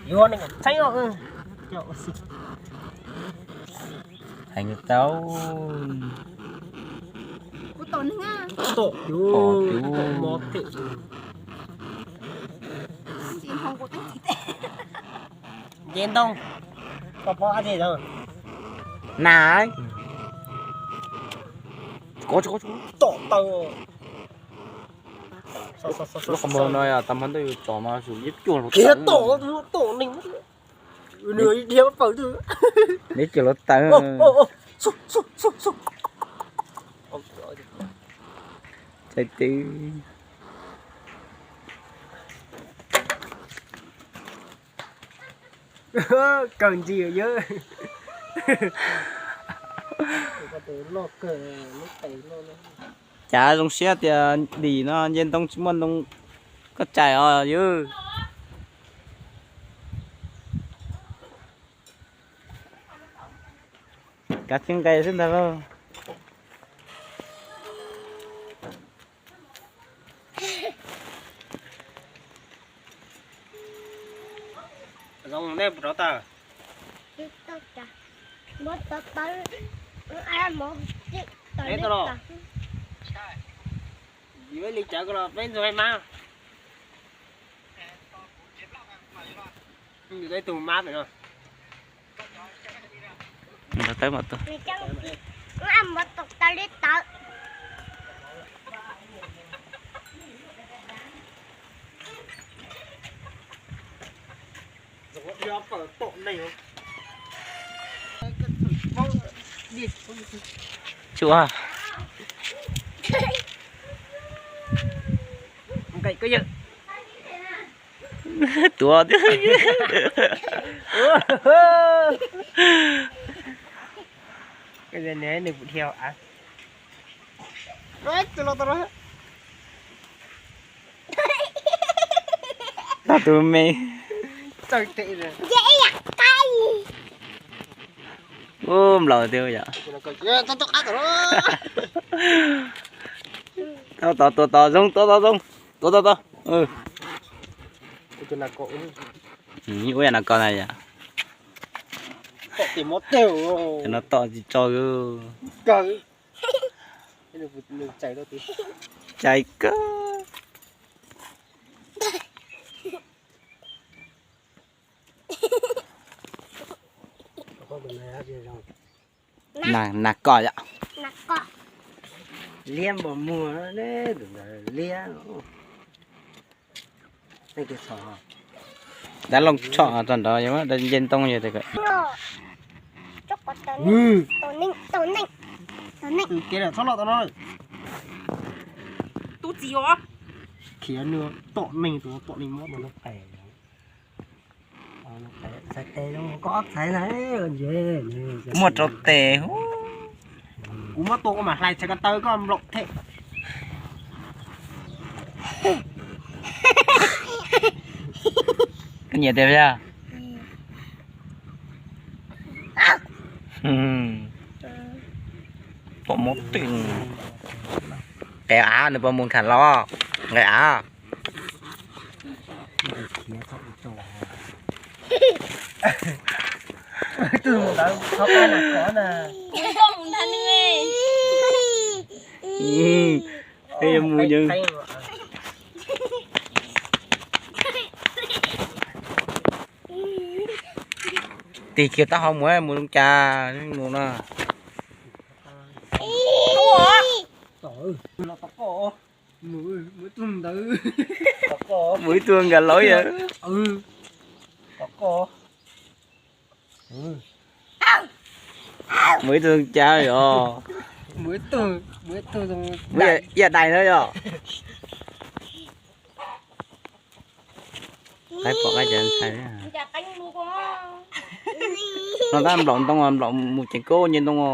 Yuav neeg txheeb os. Heev tau. Tom, tom, mov thiab. Nce ntoo. Koj pom dab tsi? Na. Kov, kov, kov. Tom taw. Lub qhov muag no yog tag hmo ntej yus tsom mas yus ib cuag los tawm. Tom, tom neeg. Nws dhia pawg twg. Neb cuag los tawm. Txais twb. Kawg ntsis yawg. Cas zoo siab tias dim no nce ntoo tsis muaj ntoo koj txais os yawg. Kav tsij nqes xwb ntag lauj. Zoo nej puas rov tawm? Neb tau los. Yuav li cawv ko los peb ntxuag mab. Tus mab pem no. Ntawd tawb mas tuaj. Tsuas. Tuav thiab. Nws pum dhia. Tau tus me. Ub, nplaum tiag yom. Tau tod, tuav tod zoo, tuav tod zoo, tuav tod tod. Ua yam no ko na yom. Cov no tom tsis tso. Cais kawg. Nas koj yom. Liab npau muag, liab. Dab Looj Tshoj tso nrad, nce ntoo yog tias. Tub txiv os. Khiav nws tom neeg, tus tom neeg mob tus no pem. Muaj rau tes. Kuv muab tua koj mam hlais txhais ko taw koj nplaum them. Koj nyiam tiag yog? Pom mob twg. Qe av nws puas mus kham los nqe av. Tig kiag taub hau mus, mus zoo cas mus no. Mus ib tug nkas laus yom. Mus ib tug cas yom. Ib yam dais na yom. Qaib pom qaib ces ntshai. No tab nplaum ntoo, nplaum mus ceev koob nce ntoo os.